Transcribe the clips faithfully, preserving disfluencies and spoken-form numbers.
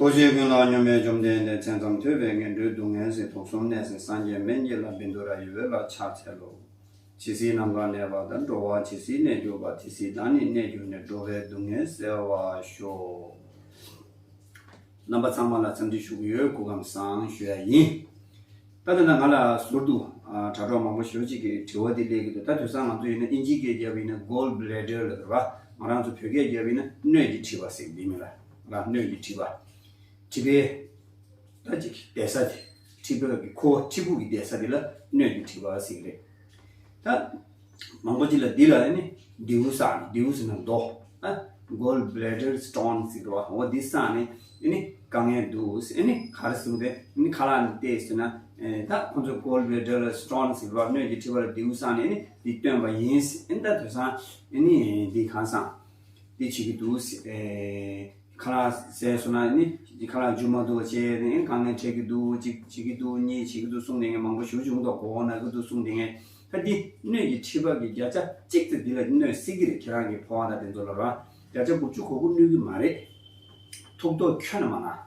འཁོར་བཅས་ཀུན་ལ་སྙོམས་པའི་བཅོམ་ལྡན་འདས། མཚན་ཙམ་ཐོས་པས་ངན་འགྲོའི་སྡུག་བསྔལ་སེལ། དུག་གསུམ་ནད་སེལ་སངས་རྒྱས་སྨན་གྱི་བླ། བཻ་ཌཱུརྱ་ཡི་འོད་ལ་ཕྱག་འཚལ་ལོ། ཇི་སྲིད་ནམ་མཁའ་གནས་པ་དང་། འགྲོ་བ་ཇི་སྲིད་གནས་གྱུར་པ། དེ་སྲིད་བདག་ནི་གནས་གྱུར་ནས། འགྲོ་བའི་སྡུག་བསྔལ་སེལ་བར་ཤོག། རྣམ་པ་ཚང་མ་ལ་འཚམས་འདྲི་ཞུ་གི་ཡོད། སྐུ་ཁམས་བཟང་ཞུ་ཡ་ཡིན། ད་ལྟ་ང་ལ་ཟུར་དུ་ཨ་དྲ་གྲོགས་མང་པོ་ཞེ་པོ་ཅིག་གིས་དྲི་བ་འདི་སླེབས་ཀྱི་འདུག་ད་དེང་སང་ང་ཚོ་ཡིན་ན་ཨིན་ཇིའི་སྐད་བརྒྱབ་པ་ཡིན་ན་gall bladder ལབ་རེད་བ། ང་རང་ཚོ་བོད་སྐད་བརྒྱབ་པ་ཡིན་ན་སྣོད་ཀྱི་མཁྲིས་པ་ཟེར་འདི་མིན་ལ་ར། སྣོད་ཀྱི་མཁྲིས་པ། མཁྲིས་པའི་ད་ཅིག་བསྡད་ས་དེ། མཁྲིས་པའི་གི་ཁོ་མཁྲིས་ཕུག་གི་བསྡད་ས་དེ་ལ་སྣོད་ཀྱི་མཁྲིས་པ་ཟེར་གི་རེད། ད་མང་པོ་ཅིག་ལ་འདི་ལ་ནི་རྡེའུ་བསགས་ནས། རྡེའུ་ཟེར་ན་རྡོ། ཨ། gall bladder stone ཟེར་གི་རེད་བ། འོ་འདི་བསགས་ནས་ཨ་ནི་དཀའ་ངལ་འདུག་ཨ་ནི་ག་རེ་ཟེར་དགོས་རེད། ཨ་ནི་ཁ་ལག་ནས་བལྟས་ཟེར་ན། ཨེ། ད་ཁོ་ཚོ་gall bladder stone ཟེར་གི་རེད་བ། སྣོད་ཀྱི་མཁྲིས་པ་ལ་རྡེའུ་བསགས་ནས་ཨ་ནི་འདི་བཏོན་པ་ཡིན་ཟེར། ཨ་ནི་ད་དེང་སང་ཨ་ནི་འདི་གང་བསགས། འདི་བྱེད་ཀྱི་འདུག་ཟེར། ཨེ། ཁ་ལག་ཟས་སོང་ན་ནི་ཁ་ལག་འཇུ་མ་ཐུབ་བྱས་ནས་དཀའ་ངལ་འཕྲད་ཀྱི་འདུག་གཅིག་བྱེད་ཀྱི་འདུག་གཉིས་བྱེད་ཀྱི་འདུག་གསུངས་བསྡད་མཁན་མང་པོ་ཞེ་པོ་ཅིག་ཡོང་གི་འདུག་མགོ་བོ་ན་གི་འདུག་གསུངས་བསྡད་མཁན། ད་འདི་སྣོད་ཀྱི་མཁྲིས་པ་གི་བརྒྱ་ཆ་གཅིག་ཙམ་འདི་ལ་གནོད་སྲིད་ཀྱི་རེད། ཁྱེད་རང་གི་ཕོ་བ་དང་དེ་ཚོ་ལ་ར། བརྒྱ་ཆ་དགུ་བཅུ་གོ་དགུ་གནོད་ཀྱི་མ་རེད། ཐུགས་དོགས་ཁྱོན་ནས་མ་གནང་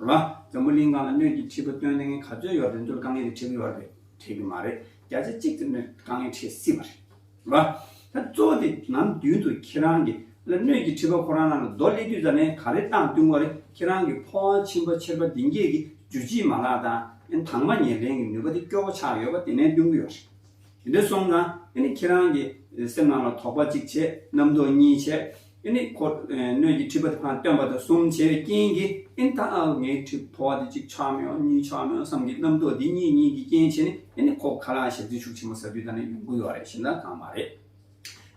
ར། འཛམ་བུ་གླིང་སྒང་ལ་སྣོད་ཀྱི་མཁྲིས་པ་བཏོན་བསྡད་མཁན་ག་ཚོད་ཡོད་རེད། དེ་ཚོ་ལ་དཀའ་ངལ་དེ་འཕྲད་ཀྱི་ཡོད་རེད། འཕྲད་ཀྱི་མ་རེད། བརྒྱ་ཆ་གཅིག་ཙམ་ནས་དཀའ་ངལ་འཕྲད་སྲིད་པ་རེད། ར། ད་གཙོ་བོ་དེ་ནམ་རྒྱུན་དུ་ཁྱེད་རང་གི་ལ་སྣོད་ཀྱི་མཁྲིས་པ་ཁོ་རང་ནང་ལ་རྡོ་སླེབས་དུས་ཙམ་ནས་ག་རེ་བཏང་བསྟུན་དགོས་རེད། ཁྱེད་རང་གི་ཕོ་བ་མཆིན་པ་མཆེར་པ་འདི་གས་ཀྱི་འཇུ་བྱེད་མ་ལག་དང་དྭངས་མ་ཉེར་ལེན་གྱི་ནུས་པ་དེ་སྐྱོ་བོ་ཆགས་ཡོད་པ་དེ་ནས་བསྟུན་གྱི་ཡོད་རེད། དེ་འདྲ་སོང་ཙང་ཨ་ནི་ཁྱེད་རང་གི་སེམས་ནང་ལ་དོགས་པ་གཅིག་བྱས། རྣམ་རྟོག་གཉིས་བྱས། ཨ་ནི་ཁོ་སྣོད་ཀྱི་མཁྲིས་པ་དེ་ཕར་བཏོན་པ་དང་གསུམ་བྱས་པའི་རྐྱེན་གྱིས་ཨ་ནི་ད་ཨ་ངའི་མཁྲིས་ཕོ་བ་དེ་གཅིག་ཆགས་མི་ཡོང་གཉིས་ཆགས་མི་ཡོང་བསམ་གྱི་རྣམ་རྟོག་འདི་གཉིས་གཉིས་ཀྱི་རྐྱེན་བྱས་ནས་ཨ་ནི་ཁོ་ཁ་ལག་ཞིམ་ཚིག་ཤུགས་ཆེན་པོ་ཟ་དུས་ད་ནི་ཡོང་གི་ཡོད་རེད། གཞན་དག་གང་མ་རེད།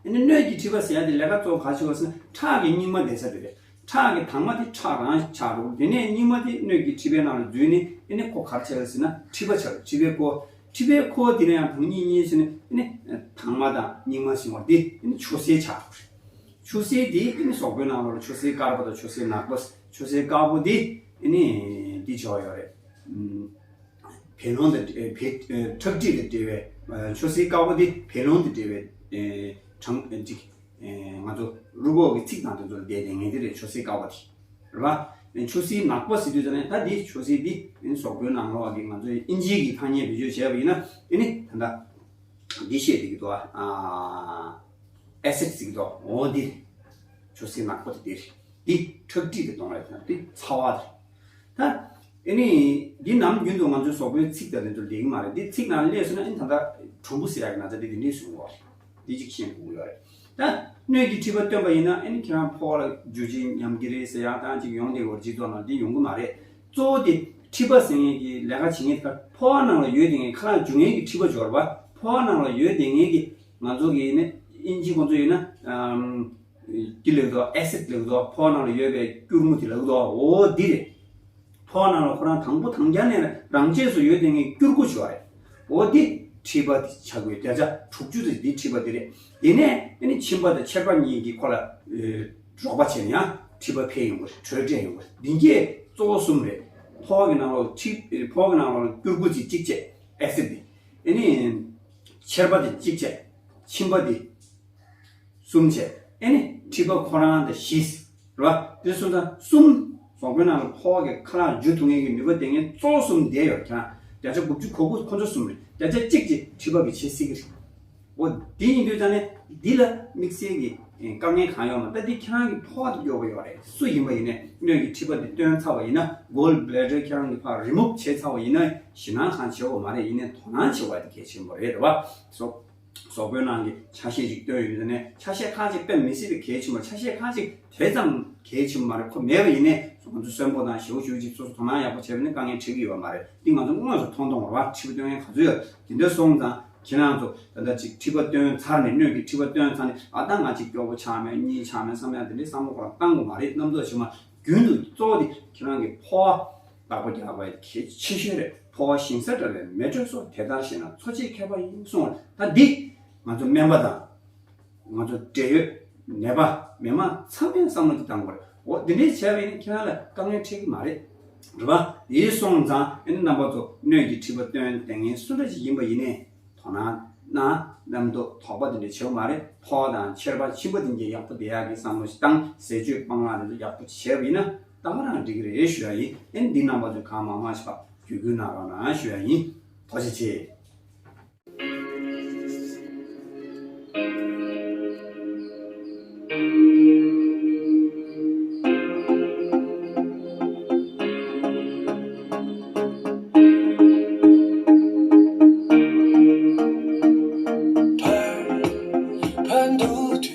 ཨ་ནི་སྣོད་ཀྱི་མཁྲིས་པ་ཟེར་ཡ་དེ་ལས་ཀ་གཙོ་བོ་ག་བྱེད་པ་ཟེར་ན་ཁྲག་གི་སྙིགས་མ་བསྡད་ས་དེ་རེད། ཁྲག་གི་དྭངས་མ་དེ་ཁྲག་རང་ཆགས་འགྲོ། དེ་ནས་སྙིགས་མ་དེ་སྣོད་ཀྱི་མཁྲིས་པའི་ནང་ལ་འཛུལ་ནས་ཨ་ནི་ཁོ་ག་རེ་བྱེད་པ་ཟེར་ན་མཁྲིས་པ་ཆགས། མཁྲིས་པའི་ཁོ། མཁྲིས་པའི་ཁོ་དེ་ལ་ཡང་དྭངས་སྙིགས་གཉིས་ཟེར་ནས་ཨ་ནི་དྭངས་མ་དང་སྙིགས་མ་ཟེར་བ་དེ་ཨ་ནི་ཆུ་སེར་ཆགས་འགྲོ་རེད། ཆུ་སེར་དེ་ཨ་ནི་གཟུགས་པོའི་ནང་ལོགས་ལ་ཆུ་སེར་དཀར་པོ་དང་ཆུ་སེར་ནག་པོ། ཆུ་སེར་དཀར་པོ་དེ་ཨ་ནི་འདི་བྱེད་པ་ཡོད་རེད། ཨམ། བད་རློན་དང་། ཨེ། བད། ཨེ། ཁྲག་མཁྲིས་དང་འབྲེལ་བའི། ཨེ། ཆུ་སེར་དཀར་པོ་དེ་བད་རློན་དང་འབྲེལ་བའི། ཨེ། གྲང་། ཨེ། ཅིག་ཨེ། ང་ཚོ་རུས་ཁོག་གི་ཚིགས་དང་དེ་ཚོ་ལ་བསྡད་བསྡད་མཁན་དེ་རེད། ཆུ་སེར་དཀར་པོ་དེ་རེད་པ། ཨེ། ཆུ་སེར་ནག་པོ་ཟེར་དུས་ཙམ་ནས་ད་འདི་ཆུ་སེར་འདི་ཨེ་གཟུགས་པོའི་ནང་ལོགས་ཀྱི་ང་ཚོའི་ཨིན་ཇིའི་གི་ཐ་སྙད་བེད་སྤྱོད་བྱས་པ་ཡིན་ན་ཨེ་ནི་ད་ལྟ་འདི་བཤད་བསྡད་ཀྱི་འདུག་ཨ། ཨ། ཨེ་སིད་ཟེར་གྱི་འདུག་འོ་འདི་རེད། ཆུ་སེར་ནག་པོ་དེ་འདི་རེད། འདི་ཁྲག་མཁྲིས་དེ་གཏོང་རེད། འདི་ཚ་བ་རེད། ད། ཨེ་ནི། འདི་ནམ་རྒྱུན་དུ་ང་ཚོའི་གཟུགས་པོའི་ཚིགས་དང་དེ་ཚོ་ལ་བསྡད་ཀྱི་མ་རེད། འདི་ཚིགས་ནང་སླེབས་སོང་ན་ཨེ་ནི་ད་ལྟ་གྲུམ་བུ་ཟེར་ཡག་གི་ན་ཚ་དེ་དེ་འདྲས་བཟོ་གི་ཡོད་རེད། འདི་གཅིག་ཤེས་དགོས་ཀྱི་ཡོད་རེད། ད་སྣོད་ཀྱི་མཁྲིས་པ་བཏོན་པ་ཡིན་ན་ཨེ་ནི་ཁྱེད་རང་ཕོ་བ་ལ་འཇུ་བྱེད་ཉམས་ཀྱི་རེད་ཟེར་ཡག་དང་ཅིག་ཡོང་བསྡད་ཡོད་རེད། སྤྱི་ཚོགས་ནང་འདི་ཡོང་གི་མ་རེད། གཙོ་བོ་དེ་མཁྲིས་པ་ཟེར་མཁན་གྱི་ལས་ཀ་བྱེད་མཁན་དེ་ག་ཕོ་བ་ནང་ལ་ཡོད་བསྡད་མཁན་ཁ་ལག་འཇུ་མཁན་གྱི་མཁྲིས་པ་འབྱོར་བ། ཕོ་བ་ནང་ལ་ཡོད་བསྡད་མཁན་གྱི་ང་ཚོ་གི་ནི་ཨིན་ཇི་ཁོང་ཚོ་ཡིན་ན་ཨམ། འདི་ལབ་དོ། ཨེ་སིད་ལབ་དོ། ཕོ་བ་ནང་ལ་ཡོད་པའི་སྐྱུར་མོ་དེ་ལབ་དོ། འོ་འདི་རེད། ཕོ་བ་ནང་ལ་ཁོ་རང་དང་པོ་དང་རྒྱ་ནས་རང་ཆས་སུ་ཡོད་བསྡད་མཁན་སྐྱུར་ཁུ་ཅིག་ཡོད་རེད། འོ་འདི་མཁྲིས་པ་དེ་ཆགས་དགོས། བརྒྱ་ཆ་དྲུག་ཅུ་དེ་འདི་མཁྲིས་པ་དེ་རེད། དེ་ནས་ཨ་ནི་མཆིན་པ་དང་མཆེར་པ་གཉིས་ཀྱིས་ཁོ་ལ་ཨེ་རོགས་པ་བྱས་ནས་ཡང་མཁྲིས་པ་འཕེལ་ཡོང་གི་རེད། དྲོད་སྤྲད་ཡོང་གི་རེད། འདི་གས་གཙོ་བོ་གསུམ་རེད། ཕོ་བ་གི་ནང་ལོགས་མཁྲིས། ཕོ་བ་གི་ནང་ལོགས་སྐྱུར་ཁུ་ཅིག་གཅིག་བྱས། ཨེ་སིད་དེ། ཨ་ནི་མཆེར་པ་དེ་གཅིག་བྱས། མཆིན་པ་དེ། གསུམ་བྱས། ཨེ་ནི་མཁྲིས་པ་ཁོ་རང་དང་བཞི། རེད་བ། དེ་སོང་ཙང་གསུམ། གཟུགས་པོའི་ནང་ལ་ཕོ་བ་གི་ཁ་ལག་འཇུ་ཐུབ་མཁན་གྱི་ནུས་པ་ལྡན་མཁན་གཙོ་བོ་གསུམ་བསྡད་ཡོད། ཁྱེད་རང་བརྒྱ་ཆ་དགུ་བཅུ་གོ་དགུ་ཁོ་ཚོ་གསུམ་རེད། བརྒྱ་ཆ་གཅིག་ཅིག་མཁྲིས་པ་གིས་བྱེད་སྲིད་ཀྱི་རེད། འོ་འདི་ཡིན་དུས་ཙང་ནས་འདི་ལ་དམིགས་བསལ་གྱི་དཀའ་ངལ་གང་ཡོད་མ་རེད། ད་འདི་ཁྱེད་རང་གི་ཕོ་བ་དང་ཡོད་པ་ཡོད་རེད། སུ་ཡིན་པ་ཡིན་ནའི་སྣོད་ཀྱི་མཁྲིས་པ་འདི་བཏོན་ཚར་བ་ཡིན་ན། gall bladder ཁྱེད་རང་གི་ཕར་remove བྱས་ཚར་བ་ཡིན་ན་ཞེད་སྣང་གང་བྱེད་དགོས་མ་རེད། ཡིན་ནའི་དོ་སྣང་བྱེད་དགོས་པ་དེ་གལ་ཆེན་པོ་རེད། རེད་བ། སོ། གཟུགས་པོའི་ནང་གི་ཆ་ཤས་ཅིག་བཏོན་ཡོད་ནས་ཆ་ཤས་ཁག་ཅིག་དཔེ་མི་སྲིད་པའི་གལ་ཆེན་པོ། ཆ་ཤས་ཁག་ཅིག་དེ་ཙམ་གལ་ཆེན་པོ་མ་རེད། ཁོ་མེད་པ་ཡིན་ནའི་ང་ཚོ་གསོན་པོ་དང་ཞེ་པོ་ཞེ་པོ་ཅིག་སོ་སོ་དོ་སྣང་ཡག་པོ་བྱས་པ་ཡིན་ན་དཀའ་ངལ་འཕྲད་ཀྱི་ཡོད་པ་མ་རེད། འདི་ང་ཚོ་དངོས་སུ་མཐོང་མཐོང་རེད་བ། མཁྲིས་པ་བཏོན་མཁན་ག་ཚོད་ཡོད། དེ་འདྲ་སོང་ཙང་ཁྱེད་རང་ཚོ་ད་ལྟ་ཅིག་མཁྲིས་པ་བཏོན་ཚར་ནས། སྣོད་ཀྱི་མཁྲིས་པ་བཏོན་ཚར་ནས་ཨ་ད་ང་ཅིག་སྐྱོ་པོ་ཆགས་མེད་གཉིད་ཆགས་མེད་བསམ་ཡག་དེ་འདྲའི་བསམ་བློ་ཁོ་རང་གཏང་དགོས་མ་རེད། རྣམ་རྟོག་བྱེད་མ། རྒྱུན་དུ་གཙོ་བོ་དེ་ཁྱེད་རང་གི་ཕོ་བ། བདག་པོ་རྒྱག་པ་གལ་ཆེ་ཤོས་རེད། ཕོ་བ་ཞིང་ས་འདྲ་བའི་མེ་དྲོད་སོགས་དེ་ལྟར་ཞེ་ན་འཚོ་བྱེད་མཁས་པ་ཡིན་གསུངས། ད་འདི་ང་ཚོ་སྨན་པ་དང་ང་ཚོ་འབྲེལ་ཡོད་ནད་པ་མི་མང་ཚང་མས་བསམ་བློ་ཅིག་བཏང་དགོས་རེད། འོ་འདི་འདྲས་བྱས་པ་ཡིན་ན་ཁྱེད་རང་ལ་དཀའ་ངལ་འཕྲད་ཀྱི་མ་རེད། རེད་པ། ཡིན་སོང་ཙང་ཨ་ནི་རྣམ་པ་ཚོ་སྣོད་ཀྱི་མཁྲིས་པ་བཏོན་བསྡད་མཁན་སུ་འདྲ་ཞིག་ཡིན་པ་ཡིན་ནའི་དོ་སྣང་གནང་། རྣམ་རྟོག་དོགས་པ་དེ་འདྲ་བྱེད་དགོས་མ་རེད། ཕོ་བ་དང་མཆེར་པ་མཆིན་པ་དེ་འདྲ་ཡག་པོ་བསྡད་ཡག་གི་བསམ་བློ་ཞིག་བཏང་། ཟས་སྤྱོད་སྤང་བླང་དེ་ཚོ་ཡག་པོ་བྱས་པ་ཡིན་ན། ད་ག་རང་འགྲིག་གི་རེད་ཞུ་ཡ་ཡིན། ཨེ་འདི་རྣམ་པ་ཚོས་གང་མང་མང་ཞིག་བརྒྱུད་སྐུལ་གནང་རོགས་གནང་ཞུ་ཡ་ཡིན། ཐུགས་རྗེ་ཆེ།